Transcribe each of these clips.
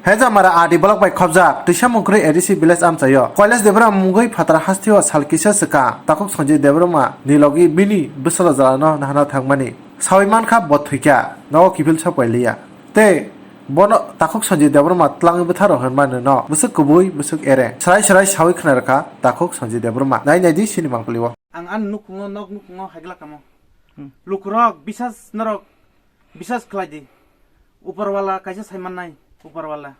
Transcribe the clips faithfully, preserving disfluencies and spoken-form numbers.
Hejamara R D block bai khobjak, twisa mungkwrwi A D C village amchaio. Kailash Debbarma mungwi phataro hasteo sal kisa swkang, takhuk Sanjay Debbarma ni logi bini bwsalo jalano nahana thangmani. Sawi mankha bo thwikha, nogo kiphil sokpai liya. Tei bono takhuk Sanjay Debbarma twlangwi bwtharo hwnmani no bwswk kubui, bwswk ereng. Swrai swrai sawi khna rwkha takhuk Sanjay Debbarma. Nai nai di sini mangpili o. Ang ani nukhungo, nok nukhungo haiglak kamo. Hmm. Lukurok bisas norok Biswas khlai di, Uparwala kaisa sai mannai, Uparwala.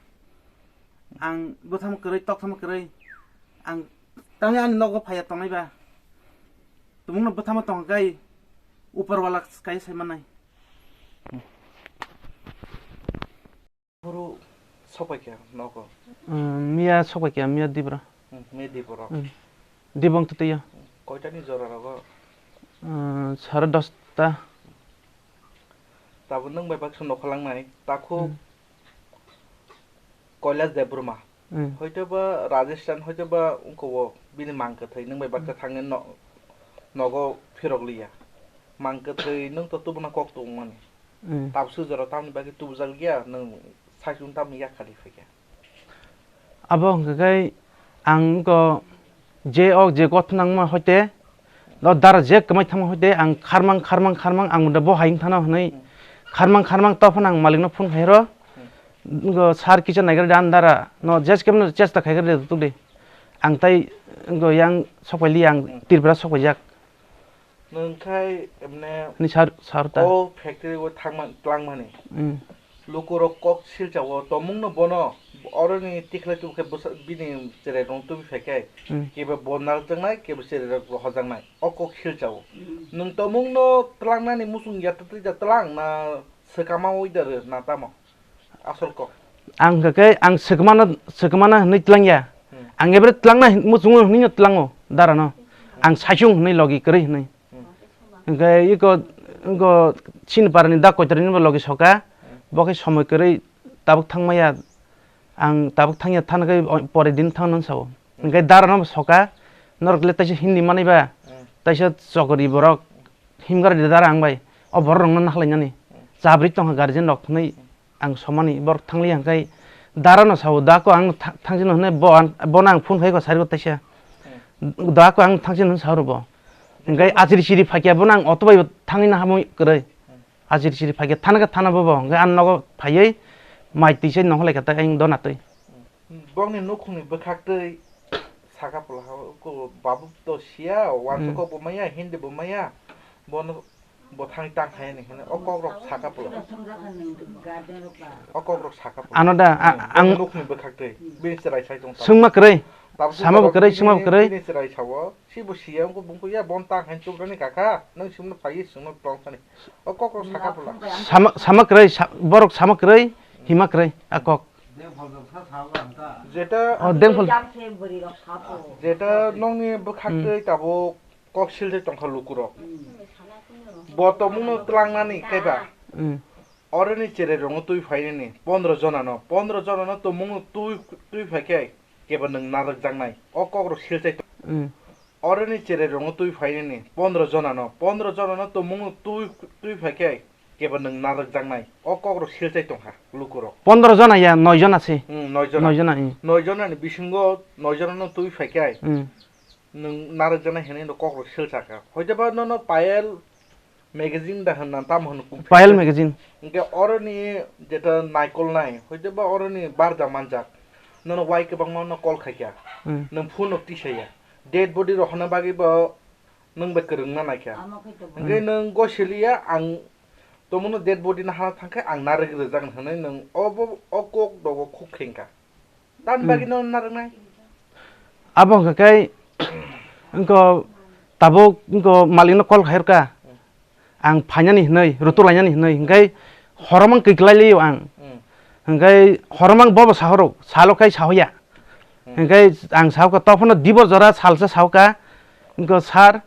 Ang bwthamo kwrwi, tokthamo kwrwi, ang tamni ani nogo phaiya tongnai ba. Tumungno bwthamo tong kai, Uparwala kaisa sai mannai. Phuru sokpaikha nogo? Miya sokpaikha, miya dibra. Hmm, miya dibra. Hmm. Dibong twtwiya. Koitani jora rogo? Sare dosta. Tabuk nwng bai baksa nokha langnai, takhuk Hmm. Kailash Debbarma. Hmm. Hoitoba Rajasthan, hoitoba ungkobo bini mang kwthwi nwng bai baksa Hmm. thangwi no-, nogo phirok liya. Mang kwthwi nwng to tubuna kok tongmani. Hmm. Tabsu jora tamni bagwi tubujak liya, nwng saichung tamni yakhali phaikha. Abo hwnkhe khai ang wngkha je o je gotho nangma hoite, o dara je kwmai thangma hoite ang kharmang, kharmang, kharmang ang bo hai wngthano hwnwi kharmang, kharmang tophano ang malikno phone khairo. Wngkha sir kisa naigra de ani dara no je kemno chesta khaigra de tukdi. Ang tai wngkha yang sokpaili ang Tripura sokpaijak. Nwng khai, emne, Hwnwi sar, sar ta. O factory o thangma, tlangmani. Mm. Lukurok kok silchao, tomungno bono, oroni tikhlai tubukhe bwsa-, bini cherai rong tubi phaikhai, Mm. kebo bo narwkjaknai, kebo cherai rok bo hojaknai. O kok silchao. Mm. Nwng tomungno tlangnani muchung ya twtwi da tlang na swkama oi da rw na tamo? Asol kok. Ang hwnkha khe ang swkmano, swkmano hwnwi tlangya. Hmm. Ang ebre tlangna hin-, muchungo hwnwi no tlango darano. Ang saichung hwnwi logi kwrwi hwnwi. Hmm. Hwnkhe iko, iko chini parani da koitorni bo logi soka. Hmm. Bo khe somoi kwrwi tabuk thangmaya. Ang tabuk thangya thana khe o-, pore din thangno sao. Hmm. Hwnkhe darano bo soka. Norok le taisa Hindi manwi ba. Hmm. Taisa chokri borok himgar de dara ang bai. O borok rokno nahlainani. Hmm. Chabri tongkha guardian rok hwnwi. Ang somani borok thangli hwnkhe darano sao, "Da ko ang tha-, thangsin," hwnwi bo an-, bono ang phone khai ko sari ko taisa. Hmm. "Da ko ang thangsin," hwnwi sao bo. Hwnkhe achiri chiri phaikya bono ang auto bai bo thangwi nahamwi kwrwi. Hmm. Achiri chiri phaikya thana khe thana bo bo. Hwnkhe ang nogo phaiwi mai twi se nongkha laikha ta ang dona twi. Hmm. Bokni nukhungni bwkhaktwi saka pula ha, ko babuk to siya, wansukok Hmm. bo maya, Hindi bo maya. Bono Bo thang tang hai ni hwnwi o kok rok saka pula. O kok rok saka pula. Ano da, a-, Hmm. ang Nokni bwkhak twi bini chwrai sai tong ta. Swngma kwrwi. Tabuk Sama bo tabuk kwrwi, bini, swngma bo kwrwi. Bini chwrai sao. Si bo siya wngkha bungkha ya bon tang hai chubrani kaka. Nang simno phai swngno tong thani. O kok rok saka pula. Sama, sama kwrwi, sa-, borok sama kwrwi, hima kwrwi, a kok. Jeta, Oh, dengphal. Jeta nokni bwkhak Hmm. twi tabuk kok silde tongkha lukurok. Bo tomungno tlangnani kaiba. Hmm. Oroni cherai rokno twi phainani pondro jonano, pondro jonano tomungno twi, twi phaikhe kebo nwng narwkjaknai. O kokrok silchai tong. Hmm. Oroni cherai rokno twi phainani pondro jonano, pondro jonano tomungno twi, twi phaikhe kebo nwng narwkjaknai. O kokrok silchai tongkha lukurok. Pondro jona ya, noi jona se. Hmm, noi jona. Noi jona, hmm. Noi jonani bisingo noi jonano twi phaikhe. Hmm. Nwng narwkjaknai hinwi no kokrok silsakha. Hoiteba nono Payal magazine da hwnna tamo hwnwi kung Payal phikha. Magazine. Hwnkhe oroni jeta naikolnai, hoiteba oroni barja manjak. Nono wai kwbangma no call khaikha. Hmm. Nwng phone no tisaya. Dead body rohorna bagwi bo nwng bai kwrwngna naikha. Hwnkhe nwng gosiliya ang tomungno dead body no hana thangkhe ang narwk rwjaknai hwnwi nwng obo o kok dogo khuk khengkha. Tamni bagwi Hmm. no narwknai? Abo hwnkha khe, wngkha tabuk wngkha malikno call khairwkha. Ang phainani hwnwi, rutuk lainani hwnwi, hwnkhe horomang kwi kwlai liyo ang. Hmm. Hwnkhe horomang bobo sahoro, salo khai sahoya. Hmm. Hwnkhe ang sahoka, tophano dibo jora salsa sahoka, wngkha, "Sir,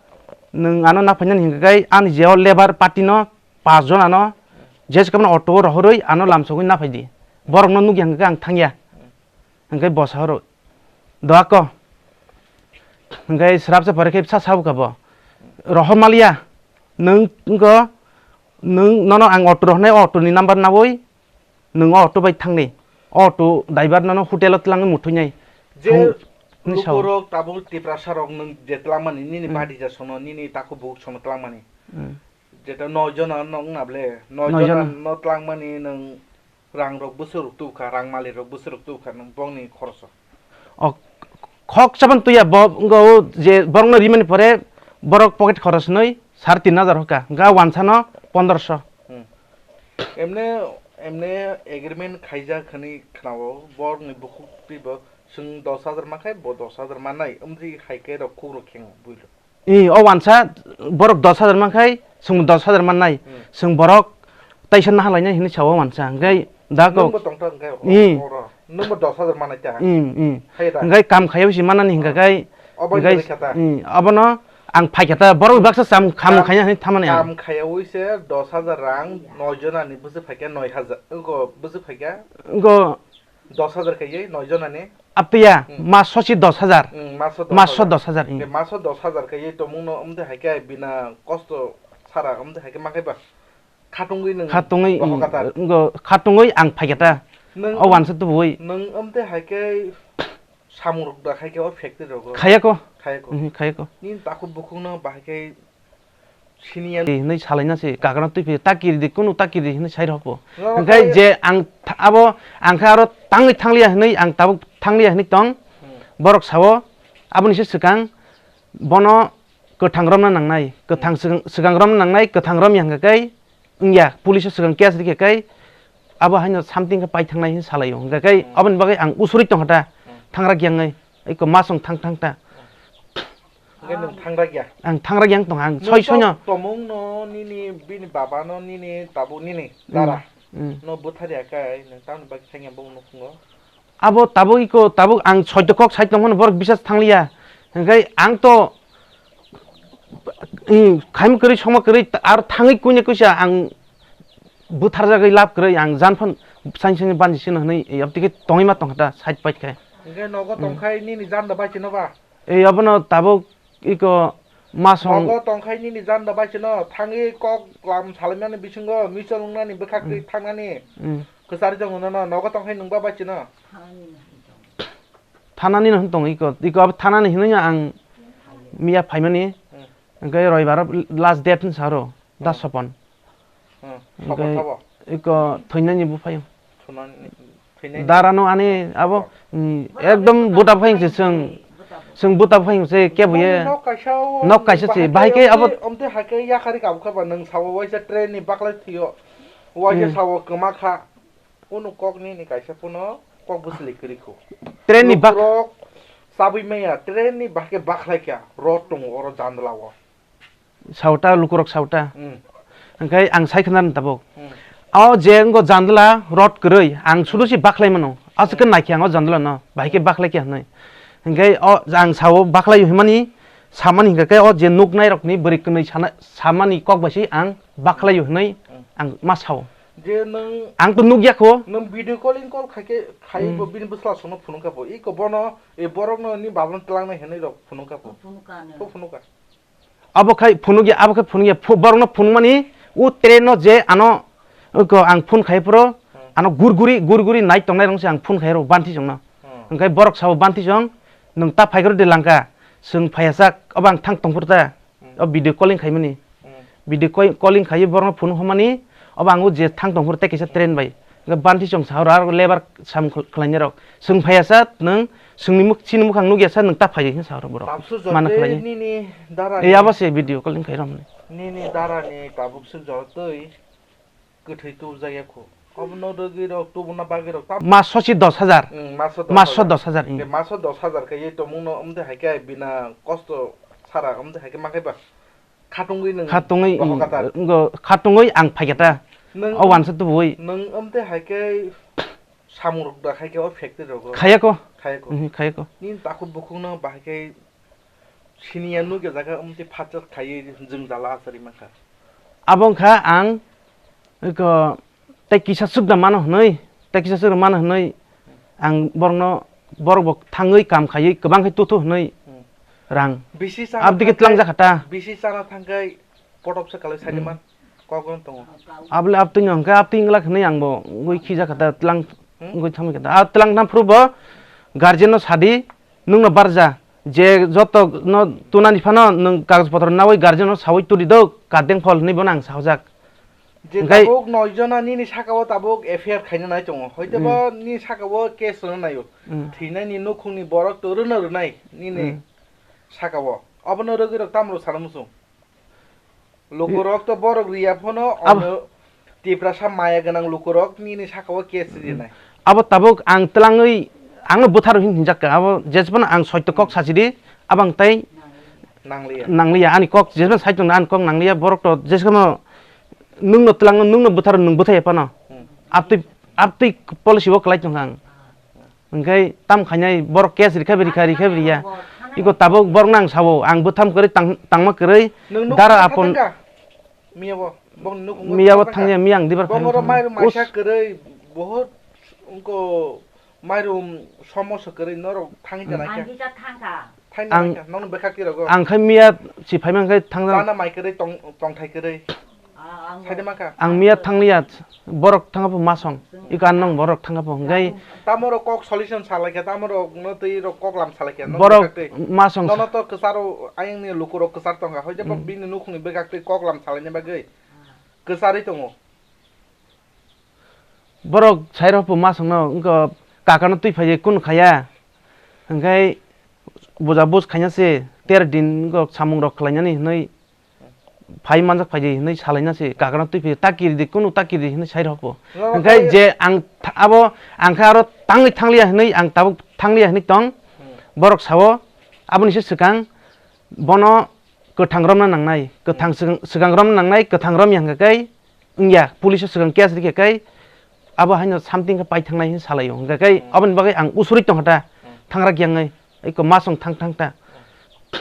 nwng ano naphainani hwnkhe ani jeo labour party no pas jona no, je se kamno auto o rohorwi ano lamsogwi naphaidi. Borokno nukya hwnkhe ang thangya." Hwnkhe bo sahoro, "Doako." Hwnkhe swrapsa pore khe bwsa sabukha bo, "Rohor maliya, nwng wngkha, nwng nono ang auto rohornai, o auto ni number naui nwng o auto bai thangdi." auto driver nono hotel o twlangwi muthuinai. Je Thung-, hwnwi sao. Lukurok tabuk Tiprasa rok nwng je twlangmani, nini Hmm. badi ja sono, nini takhuk bukhuk sono twlangmani. Hmm. Jeta noi jona no wngna ble, noi Noi jona jona. no twlangmani nwng rang rok bwswk rok tubukha, rang mali rok bwswk rok tubukha, nwng bongni khoroso. O khok chabang tuya bo wngkha o je borokno rimani pore borok pocket khorosnwi sare tin hajar hoka, hwnkhe a wansano pondroso. Hmm. Emne, emne agreement khaijak hwnwi khnao, borokni bukhuk twibo chwng dos hajar mankhai, bo dos hajar mannai, wngwi hai khe rok khuk rok khengo builo. I, o wansa borok dos hajar mankhai, chwng dos hajar mannai, Hmm. chwng borok taisa nahalainai hinwi sao wansa, hwnkhe da Nwngbo kok tongthok hwnkhe I. oro, nwngbo dos hajar mannai ta. I, i. Hai da. Hwnkhe kam khaiwi se mannani hwnkha khai, Obo hwnkhe, hai kha ta. I, abono ang phaikha ta, borok baksa cham kham Kam, khaina hinwi thamani ang. Kam khaiwi se dos hajar rang, noi jonani bwswk phaikha noi hajar, wngkha bwswk phaikha? Wngkha Dos hajar kaiye noi jonani. Apiya, Hmm. maso si dos hajar. Hmm, maso Maso dos hajar. dos hajar, hmm. Maso dos hajar kaiye tongmungno, wngte hai khe bina kosto sara, wngte hai khe ma khe ba. Khatungwi nwng Khatungwi, rohor hmm, kata. Ngo khatungwi ang phaikha ta. Nwng O wansa tubui. Nwng wngte hai khe samung rok da khai khe o factory rogo. Khayako. Khayako. Mhm, khayako. Nini takhuk bukhukno bahai khe Siniya. Hinwi salaina se kagra twi phi, "Ta kiri di, kunu ta kiri di," hinwi sai rokbo. No, no, Hwnkhe no. je ang tha-, abo ang khe aro tangwi thangliya hinwi, ang tabuk thangliya hinwi tong. Hmm. Borok sao, aboni se swkang bono kwthang romna nangnai, kwthang Hmm. swkang, swkang romna nangnai, kwthang romya hwnkhe kai wngya, police o swkang case rikhe kai abo haino something khe pai thangnai hinwi salaio. Hwnkhe kai Hmm. aboni bagwi ang usuri tongkha ta, Hmm. thangra giyangwi, eko masong thang thang ta. Hwnkhe nwng thangra giya? Ang thangra yang tong, ang Nwng soi soi no. Tomung no nini bini baba no nini tabuk nini Mm, dara mm. no bwtharya kai nwng tamni bagwi thangya bo nukho. Abo tabuk iko tabuk ang soito kok sai tongmani borok bisas thangliya. Hwnkhe ang to, mm, khaima kwrwi songma kwrwi ta-, ar thangwi kuine kuisa ang bwtharjagwi lab kwrwi ang jan phan sain sain banji sino hwnwi yaptike tongwi ma tongkha ta side paikhe. Hwnkhe nogo Mm. tongkhai nini janda bai chino ba? Ei, abono tabuk iko masong. Nogo tongkhai nini janda bai chino thangwi kok lam salaimani bisingo michol wngnani bwkhak twi Mm. thangnani Mm. kwchari tongo nono nogo tongkhai nwngba bai chino. Thanani no hwn tongo iko, iko abo thanani hinwi ang miya phaimani Mm. hwnkhe roibaro last date hwn saro das Mm. sopon. Hmm, Hwnkhe sabo, sabo. Iko thwinani buphaio. Thwinani, thwinani. Dara no ani abo, hmm, ekdom buta buphai se chwng, chwng buta buphai se kebo ye. Nok kaisa o, nok kaisa se, bahai bahai ke abo. Omte, omte hai ke yakari kabu kha ba nwng sabo waisa train ni baklai thwio. Waisa Hmm. sabo kwma kha. Kunu kok nini kaisa phano kok bwsli kwrwi kho. Train ni bak- Lukurok chabwi maya, train ni bahai ke baklai kha. Rot tongo oro jandla o. Sauta, lukurok sauta. Mm. Hwnkhe ang sai khna tabuk. Mm. O je wngkha jandla rot kwrwi, ang sudu si baklai mano. Aswk khe Mm. naikhe ang o jandla no, bahai khe Mm. baklai khe hwnwi. Hwnkhe o ang sao baklai hwnmani, samani hwnkhe khe o je nuknai rokni bwrwi kwnwi sana, samani kok bai si ang baklai hwnwi Mm. ang ma sao. Je nwng Ang to nukya kho. Nwng video calling call khai khe, khai Mm. bo bini bwsla songno phunuk kha bo. Iko bono, e borok no ni babon tlangnai hwnwi rok phunuk kha bo. Phunuk kha no. Bo phunuk kha. Abo khai phunukya, abo khai phunukya, phu-, borokno phunukmani, o train no je ano, ko ang phone khai phuru, Hmm. ano gurguri, gurguri nai tongnai rong se ang phone khai rw banti chwngno. Hmm. Hwnkhe borok sabo banti chwng, nwng ta phai kwrwi de langka, chwng phaiya sak, obo ang thang tongphuru ta, Hmm. o video calling khaimani. Hmm. Video call-, calling khaiwi borokno phone hwnmani, obo ang o je thang tongphuru tei kaisa train bai. Hwnkhe banti chwng sahoro aro lebar sam khwlainai rok. Chwng phaiya sa nwng, Chwngni muk-, chini mukhang nukya sa nwng ta phai hwnwi sa rw borok. Tabswk jora Mana tei khlai. Nini dara Ei ni, abo se video calling khai romni. Nini dara ni tabuk swk jora tei kwthwi tubujak ya kho. Obo no rwgwi rok tubuna bagwi rok tam- Maso si dos hajar. Mm, maso dos hajar. Maso dos hajar, mm. Maso dos hajar khe ye tongmung no wngte hai khe bina kosto sara wngte hai khe ma khe ba. Khatungwi nwng Khatungwi, rohor mm, kata. Ngo khatungwi ang phaikha ta. Nwng O wansa tubui. Nwng wngte hai khe samung rok da khai khe o factory rogo. Khayako. Khayako. Mhm, khayako. Nini takhuk bukhuk no bahai khe siniya nukya jaga wngte phatsa khaiwi jwngjala achari mankha. Abo wngkha ang eko tei kisa sukda mano hwnwi, tei kisa sukda mano hwnwi ang borokno, borok bo thangwi kam khaiwi kwbang khe tuthu hwnwi Hmm. rang. Bisi chana Abdike thangkhai, tlangjak kha ta. Bisi chana thangkhai potop se kalai sani Hmm. man kok gon tongo. Abole abtwino hwnkhe abtwi wngla hwnwi ang bo wngwi khijak kha ta tlang. Wngwi thangwi khe da. A twlang thang phuru bo guardian no sadi, nwng no barja. Je joto no tunani phano nwng kagoj potro nawi guardian no sawi tuli do, kadeng phol hinwi bono ang sahojak. Je Hwnkhe tabuk noi jona nini saka o tabuk F I R khaina nai tongo. Hoite Hmm. bo nini saka o case rwna naio. Hmm. Thwinani nukhungni borok to rwna rwnai nini Hmm. saka o. Abono rwgwi rok tamro sana muchung. Lukurok to borok riya phano Abo- ono Tiprasa maya gwnang lukurok nini saka o case rinai. Abo tabuk ang twlangwi, angno bwtharo hin hinjak ka. Abo jesbano ang soito kok Hmm. sachidi, abang tai Nangliya. nangliya. Ani kok jesbano saitung ani kok nangliya. Borok to jesbano nwngno twlangno, nwngno bwtharo nwng bwthai phano. Hmm. Abtwi, abtwi policy o kwlai tongkha ang. Hwnkhe tam khainai borok case rikha bai rikha, rikha bai riya. Iko tabuk borok nang sabo, ang bwtham kwrwi tang-, tangma kwrwi Nwng nuk dara tangkha apon tangkha? Miya bo, bong nuk nuk Miya bo tangkha tangya, tangkha? Miya ang dibar Bong khainai oro tangkha. Mairum Us- maisa kwrwi, bohot wngko mairum somosa kwrwi norok thangwi tang Ang naikha. Ang kisa thangkha. Thangwi Ang- naikha, nokni bwkhak twi rogo. Ang khai miya si phaimang khai thangjak. Chana mai kwrwi tong, tongthai kwrwi. Ah, ang Saide maka. Ang miya thangliya, borok thangkha pho masong. Iko an nong borok thangkha pho, hwnkhe Tamo rok kok solution salai khe, tamo rok no twi rok kok lam salai khe, no borok bwkhak twi. Masong Nono to kwcharo ayang ni luku rok kwchar tongkha, hoi je Hmm. bini nukhung ni bwkhak twi kok lam salai ni bagwi kwcharwi tongo. Borok sai rok pho masong no wngkha kakano twi phai kunu khaya, hwnkhe buja bus khaina se ter din wngkha samung rok khlainani hwnwi phai manjak phai di hinwi salaina se, kakano twi phai ta kiri di, kunu ta kiri di hinwi sai rok bo. No, Hwnkhe no, je ang tha-, abo ang khe aro tangwi thangliya hinwi, ang tabuk thangliya hinwi tong. Hmm. Borok sao, aboni se swkang bono kwthang romna nangnai, kwthang Hmm. swkang, swkang romna nangnai, kwthang romya hwnkha khe wngya, police o swkang case rikha khe abo haino something khe pai thangnai hinwi salaio. Hwnkha khe Hmm. aboni bagwi ang usuri tongkha ta, Hmm. thangra kiyangwi, eko masong thang thang ta.